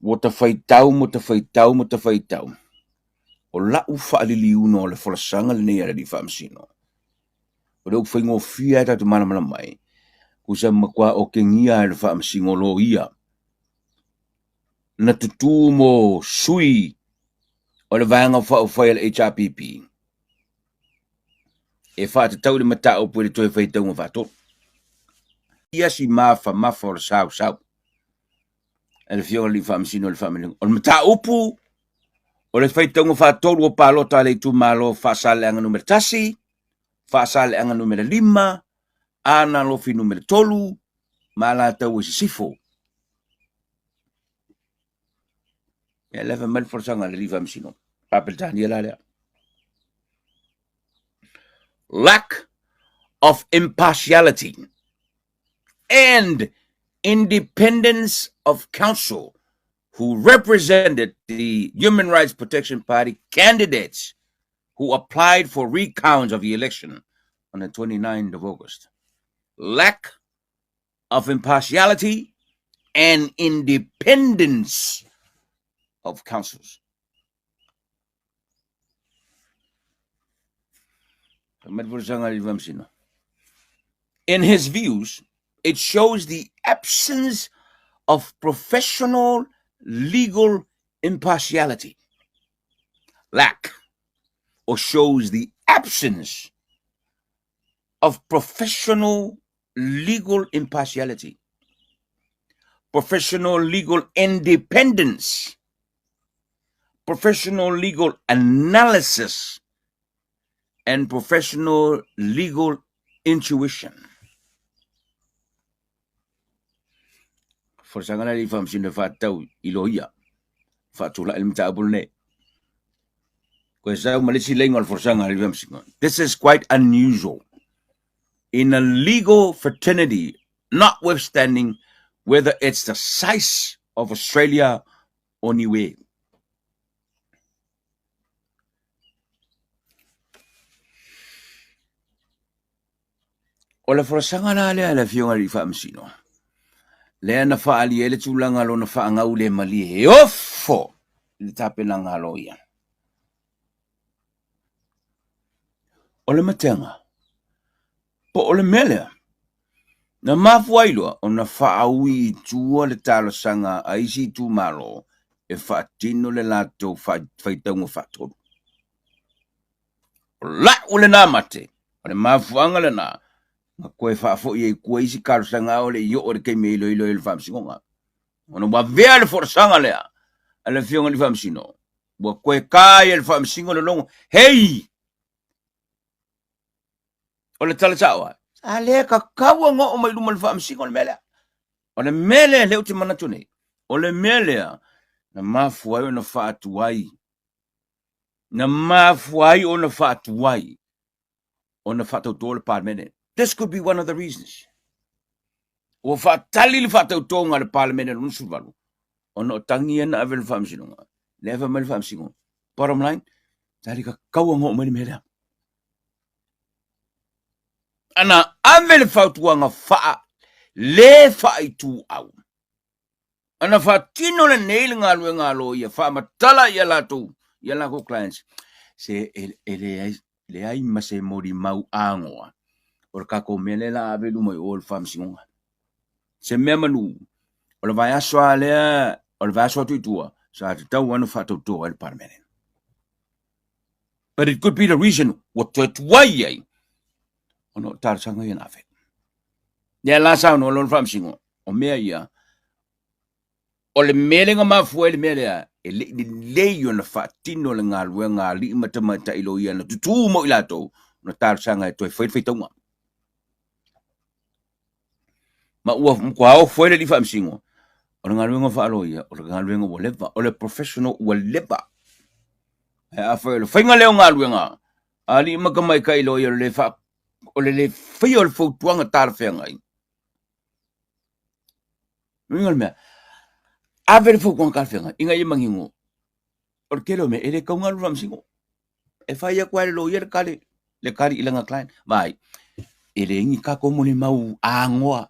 Ua ta faitau ma ta faitau ma ta faitau. O la'u faaliliuina o le folasaga lenei a le Alii Faamasino, o le upu faigofie lava e tatou te malamalama ai, tusa matua otegia lava e le Faamasino Loia na tutū mo sui o le Vaega Faaupufai a le HRPP e faatatau i le mataupu i le toe faitauga faatolu. Ia si mafamafa o le sausau a le Afioga i le Alii Faamasino o le Faamasinoga. O le mataupu o le faitauga faatolu o palota a le itumalo Faasaleleaga Nu.1, Faasaleleaga Nu.5, Aana Alofi Nu.3 ma Alataua i Sisifo. Ia lea fai mai le folasaga a le Alii Faamasino, Faa-Peretania la lea. Lack of impartiality and independence of counsel who represented the Human Rights Protection Party candidates who applied for recounts of the election on the 29th of August. Lack of impartiality and independence of councils. In his views, it shows the absence of professional legal impartiality. Lack or shows the absence of professional legal impartiality, professional legal independence, professional legal analysis, and professional legal intuition. Folasaga la le Faamasino e faatatau i loia faatulai le mataupu lenei. Koe sau ma le isi leiga o le folasaga a le Faamasino. This is quite unusual in a legal fraternity, notwithstanding whether it's the size of Australia or Niue. O le folasaga la lea a le Afioga i le Faamasino, lea na faaali ai le tulaga lona faagau le malie e ofo i le tapenaga a loia. O le matega, po o le mea lea, na mafua ai loa ona faaui i tua le talosaga a isi itumalo e faatino le latou faitauga faatolu. O la'u lena mate, o le mafuaaga lena na toe faafoi ai tua isi talosaga ʻaʻole i oo i le taimi e iloilo ai le Faamasinoga. Ona ua avea le folasaga lea a le Afioga i le Faamasino, ua toe ta ai e le Faamasino le logo, hei! O le tala sao lava, sa le tatau ona oo mai luma o le Faamasino le mea lea. O le mea lea lea ou te manatu nei, o le mea lea na mafua ai ona faatuai na mafua ai ona faatuai ona faatauto le Palemene. This could be one of the reasons. Ua faatali le faatautoga a le Palemene lona 18 ona o tagi ia na ave i le Faamasinoga. Lea e fai mai le Faamasinoga. Bottom line, sa le tatau ona oo mai le mea lea. Ana ave le fautuaga faa le faaituau. Ana faatino lenei le galuega a loia, faamatala i a latou, i a latou clients, se e, e leai, leai ma se molimau agoa o le tatou mea lea la ave i luma i o i le faamasinoga. Se mea manu, o le vaiaso lava lea, o le vaiaso atu i tua, sa tatau lava ona faatauto ai le Palemene. But it could be the reason ua toe tuai ai ona o talosaga ia na ave. Lea la saunoa loa le faamasino, o mea ia, o le mea lea na mafua ai le mea lea, e le i lelei ona faatino le galuega a alii ma tamaitai loia na tutū mo i latou ona talosaga e toe fai le faitauga. Ma ua matua ofo ai le alii faamasino, o le galuega faaloia, o le galuega ua leva, o le professional ua leva. Ae afai o le faiga lea o galuega a alii ma tamaitai loia o le le faa o le le faia o le fautuaga talafeagai. Uiga o le mea, ave le fautuaga talafeagai ina ia manino o le tele o mea e le tatau ona alu i le faamasino. E fai atu lava e le loia le tali, le tali i lana client. Vaai, e leai ni tatou molimau agoa.